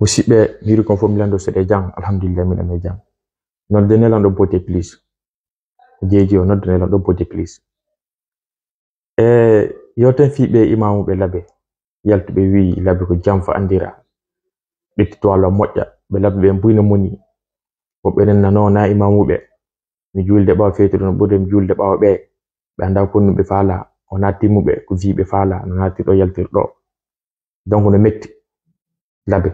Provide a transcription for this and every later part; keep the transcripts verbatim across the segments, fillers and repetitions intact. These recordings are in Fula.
Musidɓe, mi yiri kon fof mi lando seɗe jang. Alhamdulillah, min ame jang. Nodde nelanɗo bote, please. Jeeji o, nodde nelanɗo bote, please. E yo ten fii ɓe imamuɓe labe, yaltuɓe wi'i labe ko janfa andira. Ɓe titowalo moƴƴa, ɓe labe ɓe mbuyna moni. Woɓɓe nen nano na imamuɓe. Mi juulde ɓawo feetude no ɓurde mi juulde ɓawo ɓe. Ɓe anda ko ɗum ɓe faala, o na timmuɓe, ko fii ɓe faala, no natirɗo yaltirɗo. Donc no metti. Labe,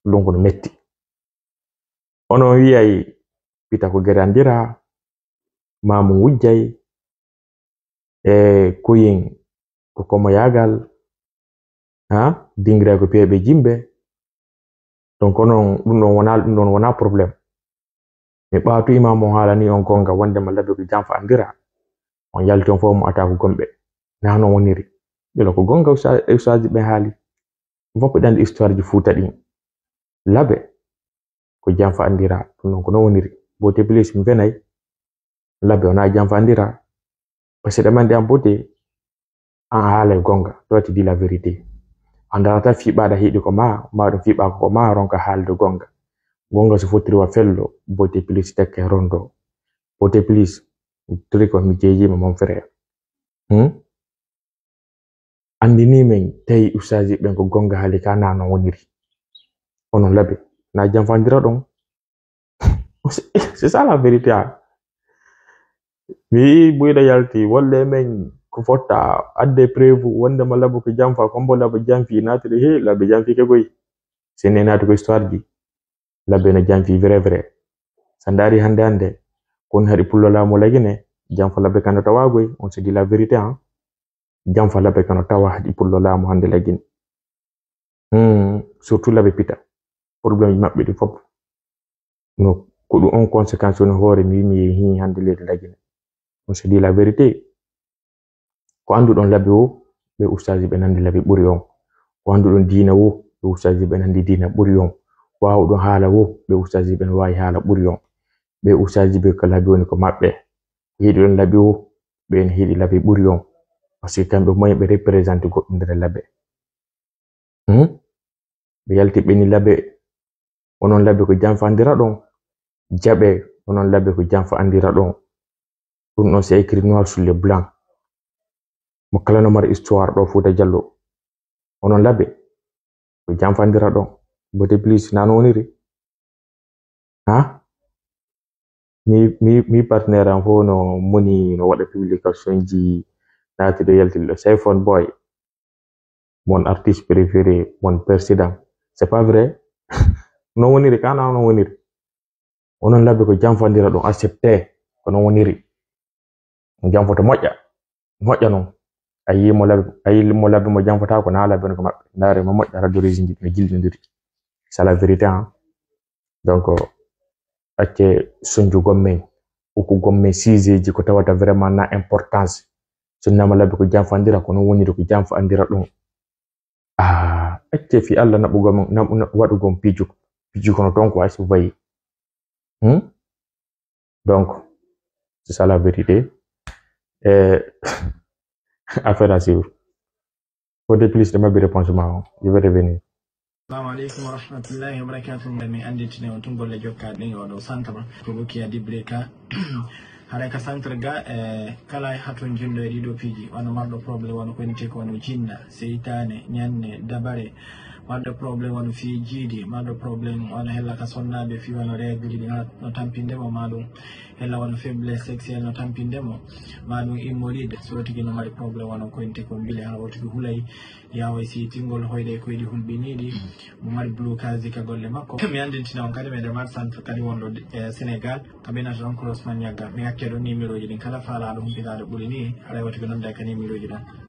donc no metti. Ono wi'ay pita ko gere andira, maamu ngujjay, e koyin ko komo yagal, ha, dingiray ko peeɓe jimbe. Donc onon, ɗum ɗon wona, ɗum ɗon wona problème. Mi ɓaatu imam on haalani on gonga wonde ma labe ko janfa andira. On yalti on fof mo ata ko gomɓe. Na non woniri. Ɓila ko gonga usa-, usaaji ɓe haali. Fof ɓe ɗandi histoire ji Fuuta ɗin. Labe ko janfa andira. Ɗum ɗon ko non woniri. Bote, please, mi fenay. Labe wona janfa andira. Parce que ɗe mandi an bote, an haalay gonga. Toi tu dis la vérité. An darata fiɓaɗa hiɗi ko ma, ma ɗum fiɓa ko ma, ronka haalde gonga. Gonga so fotiri wa fello, bote, please, tekke rondo. Bote, please, tiri ko mi jeejima, mon frère. Hmm? Andini men tawi ustaaji ɓen ko gonga haali ka na non woniri. Onon labe, na janfandira ɗon. C'est, c'est ça la vérité, ah. Mi yi'i Buyɗo yalti, wolle men ko fotta, adde preuve, wonde ma labe ko janfa, kombo labe janfi, natiri, he, labe janfi ke goy. Senne natu ko histoire ji. Labe no janfi vrai, vrai. Sa ndaari hande, hande, kon haɗi pullo laamu lagine, janfa labe kano tawa goy, on se dit la vérité, hein. Janfa labe kano tawa haɗi pullo laamu hande lagine. Hmm, surtout labe pita. Problème ji maɓɓe ɗi fop. No, ko ɗum on conséquence woni hoore mi, mi yehi hande leydi lagine. On se dit la vérité. Ko annduɗon labe wo, ɓe ustaaji ɓe nandi labe ɓuri on. Ko annduɗon diina wo, ɓe ustaaji ɓe nandi diina ɓuri on. Waawuɗon haala wo, ɓe ustaaji ɓe no waawi haala ɓuri on. Ɓe ustaaji ɓe ko labe woni ko maɓɓe. Ko yiɗuɗon labe wo, ɓe no yiɗi labe ɓuri on. Parce que kamɓe moyen ɓe représenté goɗɗum nder labe. Hmm? Ɓe yalti ɓe ni labe, onon labe ko janfa andira ɗon. Jaɓe, onon labe ko janfa andira ɗon. Ɗum ɗon c'est écrit noir sur le blanc. Mo kala no mari histoire ɗo Fuuta Jallo. Onon labe, ko janfa andira ɗon. Bote, please, na non woniri. Ha? Mi, mi, mi partenaire am fof no moni no waɗa publication ji, naati ɗo yalti ɗo. Sey fon boy, mon artiste préféré, mon président. C'est pas vrai? Non woniri, kana non woniri. Onon labe ko janfandira ɗum, accepté. Ko non woniri. Janfoto moƴƴa. Moƴƴa non. A yii mo labe, a yii mo labe mo janfata ko na labe no ko maɓɓe. Ndaare mo moƴƴa, radio régime no jillindiri. C'est la vérité, hein. Donc, acce sonju gommen, uku gommen sizeji ko tawata vraiment na importance. Sunnama labe ko janfandira, ko non woniri ko janfa andira ɗum. Ah, acce fi Allah naɓugol mon, naɓu-, naɓu-, waɗugol piiju, piiju kono ton ko ay so vayi. Hmm? Donc, c'est ça la vérité. Eh, affaire à suivre. Pour de plus de ma réponse, ma, je vais revenir. Assalamu aleykum wa rahmatullahi wa barakatuh. Mi annditine on tun golle jokkaaɗe ɗen e oɗo centre ko Rukiya Dibrika. Haray ka centre ga, e kala e hatun jinɗo e ɗiɗo piiji, wano marɗo problème, wano ko innete ko wano jinna, seytaane, ñanne, dabare, marɗo problème wano fii jiidi, marɗo problème wano hella ka sonnaaɓe fii wano règle ɗin no tampinde mo, maa ɗum hella wano faiblesse sexuelle no tampinde mo, maa ɗum hémorroïde, so tigi no mari problème wano ko innete ko mbile, hano o tigi hulay, yaway si tingol hoyɗe e koyɗi hulɓiniiɗi, mo mari blocage ka golle makko. Mi anndintina on kadi meɗen mari centre kadi wonɗo e Sénégal, ka ɓe nata ɗon Croisement Niagga. Mi acca ɗon numéro ji ɗin, kala faalaaɗo humpitaade ɓuri ni, aɗa wawi ko nodda ka numéro ji ɗon.